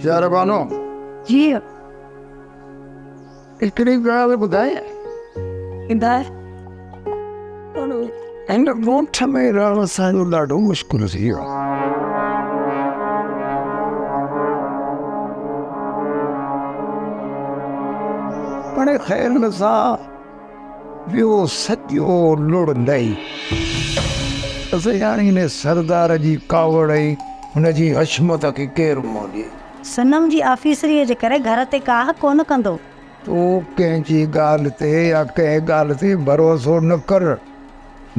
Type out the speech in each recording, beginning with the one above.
شهربانو. جي. هڪڙي ڳالهه ٻڌايان؟ ٻڌاء. هن ڳوٺ ۾ رهڻ اسان جو ڏاڍو مشڪل ٿي ويو آهي. پر خير سان ٻيو سڄو لڙ لهي. اسين هاڻي هن سردار جي ڪاوڙ ۽ هن جي حشمت کي ڪير منهن ڏئي؟ صنم جي آفيسريء جي ڪري گهر تي ڪاهه ڪونه ڪندو. تون ڪنهن جي ڳالهه تي يا ڪنهن ڳالهه تي ڀروسو نه ڪر.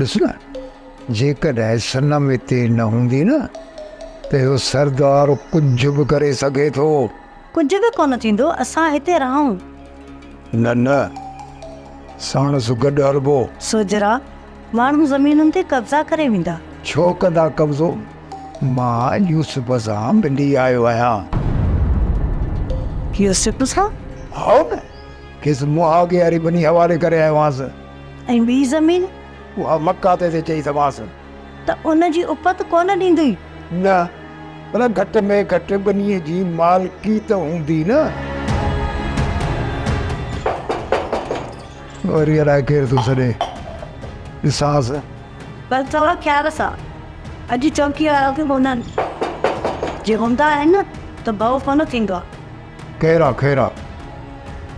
ڏس نه، جيڪڏهن صنم هتي نه هوندي نه ته اهو سردار ڪجهه به ڪري سگهي ٿو. ڪجهه به ڪونه ٿيندو، اسان هتي رهون. نه نه، ساڻس گڏ هلبو. سوجهرا، ماڻهو زمينن تي قبضا ڪري ويندا. ڇو ڪندا قبضو؟ مان يوسف سان ملي آيو آهيان. يوسف سان؟ هائو نه، کيس مهاڳي واري ٻني حوالي ڪري آيو آهيانس. ۽ ٻي زمين؟ اها مڪاتي تي چئي اٿمانس. ته ان جي اپت ڪونه ڏيندي؟ نه، پر گهٽ ۾ گهٽ ٻنيء جي مالڪي ته هوندي نه. وري الائي ڪير ٿو سڏي، ڏسانس. پر ٿورو خيال سان، اڄ چوڪيء وارا به ڪونهن. جي هوندا آهن ته ڀؤ ڪونه ٿيندو آهي. خير آ، خير آ،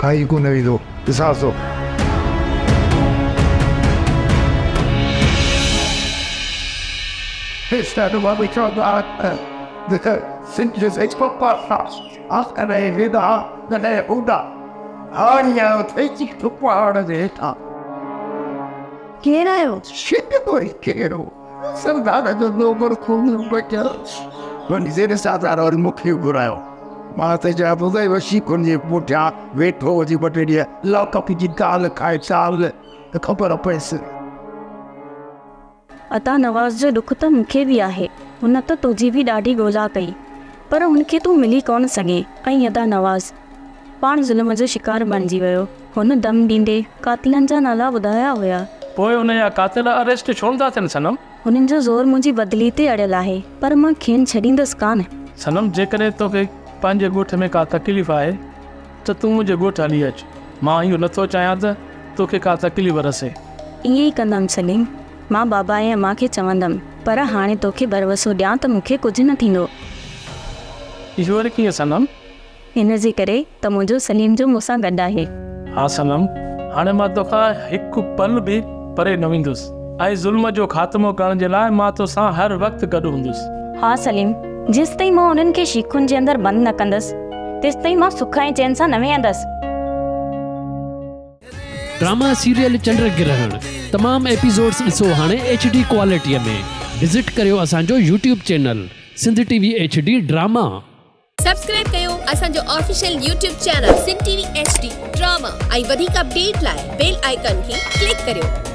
کائي ڪونه ويندو، ڏسانس ٿو. ڪير آيو؟ مان ته چيان ٿو ته اهو شيخن جي پٺيان ويٺو هجي ٻه ٽي ڏينهن لاڪ اپ جي دال کائي دال ته خبر پئيس. عطا نواز جو ڏک ته مون کي به آهي. هن ته تنهنجي به ڏاڍي ڳولا ڪئي پر هن کي تون ملي ڪونه سگهين ۽ ادا نواز پاڻ ظلم جو شڪار بڻجي ويو. هن دم ڏيندي قاتلن جا نالا ٻڌايا هيا. پوء ان جا قاتل اريسٽ ڇو نٿا ٿين صنم؟ هنن جو زور منهنجي بدلي تي اڙيل آهي، پر مان کين ڇڏيندس ڪانه. صنم، جيڪڏهن توکي پنهنجي ڳوٺ ۾ ڪا تڪليف آهي ته تون منهنجي ڳوٺ هلي اچ. مان اهو نٿو چاهيان ته توکي ڪا تڪليف رسي. ائين ئي ڪندم سليم. مان بابا ۽ امان کي چوندم، پر هاڻي توکي ڀروسو ڏيان ته مون کي ڪجهه نه ٿيندو. اهو وري ڪيئن صنم؟ ان جي ڪري ته منهنجو سليم جو مون سان گڏ آهي. ها صنم، هاڻي مان توکان هڪ پل به پري نه ويندس ۽ ظلم جو خاتمو ڪرڻ جي لاء مان توسان هر وقت گڏ هوندس. ها سليم، جيستائين مان انهن کي شيخن جي اندر بند نه ڪندس، تيستائين مان سک ۽ چين سان نه ويهندس. ڊراما سيريل چنڊ گرهڻ تمام ايپيسوڊس ڏسو هاڻي ايڇ ڊي ڪوالٽي ۾ وزٽ ڪريو اسان جو YouTube channel Sindh T V H D drama. Subscribe ڪيو اسان جو official YouTube channel Sindh T V H D drama ۽ وڌيڪ اپڊيٽ لاء بيل آئيڪان کي ڪلڪ ڪريو.